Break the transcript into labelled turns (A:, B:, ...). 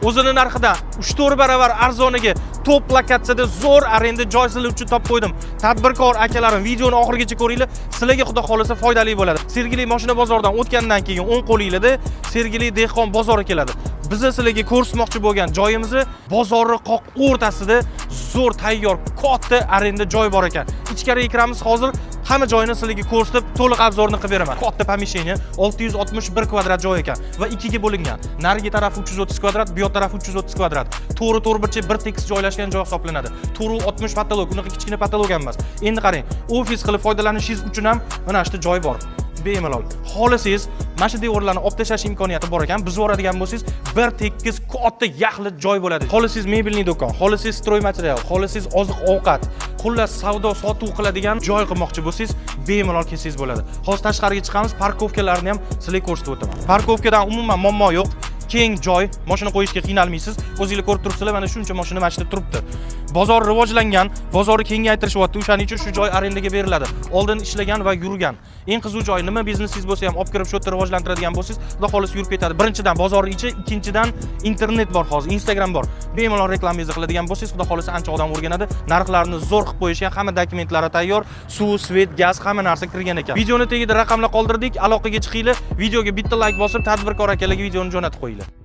A: O'zini narxidan 3-4 baravar arzoniga top lokatsiyada zo'r arenda joy sizlar uchun topib qo'ydim. Tadbirkor akalarim, videoni oxirigacha ko'ringlar, sizlarga xudo xolasa foydali bo'ladi. Sergeli mashina bozoridan o'tgandan keyin o'ng qo'linglarda Sergeli dehqon bozori keladi. Biza sizlarga ko'rsatmoqchi bo'lgan joyimizni bozorni qoq o'rtasida zo'r tayyor katta arenda joy bor ekan. Ichkariga kiramiz hozir, hamma joyini sizlarga ko'rsatib, to'liq обзор ni qilib beraman. Katta помещение, 661 kvadrat joy ekan va ikkiga bo'lingan. Narigi tarafi 330 kvadrat, bu yoq tarafi 330 kvadrat. To'g'ri, to'rtburchak bir tekis joylashgan joy hisoblanadi. 460 потолок, unaqa kichkina потолок ham emas. Endi qarang, ofis qilib foydalanishingiz uchun ham mana shu joy bor. Bemalol. Xohlasangiz, mana shu devorlarni olib tashlash imkoniyati bor ekan. Buzib yuboradigan bo'lsangiz, bir tekis katta yaxlit joy bo'ladi. Xohlasangiz мебельный do'kon, xohlasangiz стройматериал, xohlasangiz oziq-ovqat, xullas savdo sotuv qiladigan joy qilmoqchi bo'lsangiz, bemalol kelsangiz bo'ladi. Hozir tashqariga chiqamiz, парковка larni ham sizlarga ko'rsatib o'taman. Парковка dan umuman muammo yo'q. Keng joy, mashina qo'yishga qiynalmaysiz. O'zinglar ko'rib turibsizlar, mana shuncha mashina mana shu yerda turibdi. Bozor rivojlangan, bozorni kengaytirishyapti. O'shaning uchun shu joy arendaga beriladi. Oldin ishlagan va yurgan. Eng qiziq joyi, nima biznesingiz bo'lsa ham olib kirib shu yerda rivojlantiradigan bo'lsangiz, xudo xohlasa yurib ketadi. Birinchidan bozorning ichi, ikkinchidan internet bor hozir, Instagram bor. Bemalol reklamangizni qiladigan bo'lsangiz, xudo xohlasa ancha odam o'rganadi. Narxlarni zo'r qilib qo'yishgan, hamma dokumentlari tayyor, suv, свет, gaz, hamma narsa kirgan ekan. Videoni tagida raqamlar qoldirdik, aloqaga chiqinglar. Videoga bitta like bosib, tadbirkor akalarga videoni jo'natib qo'yinglar.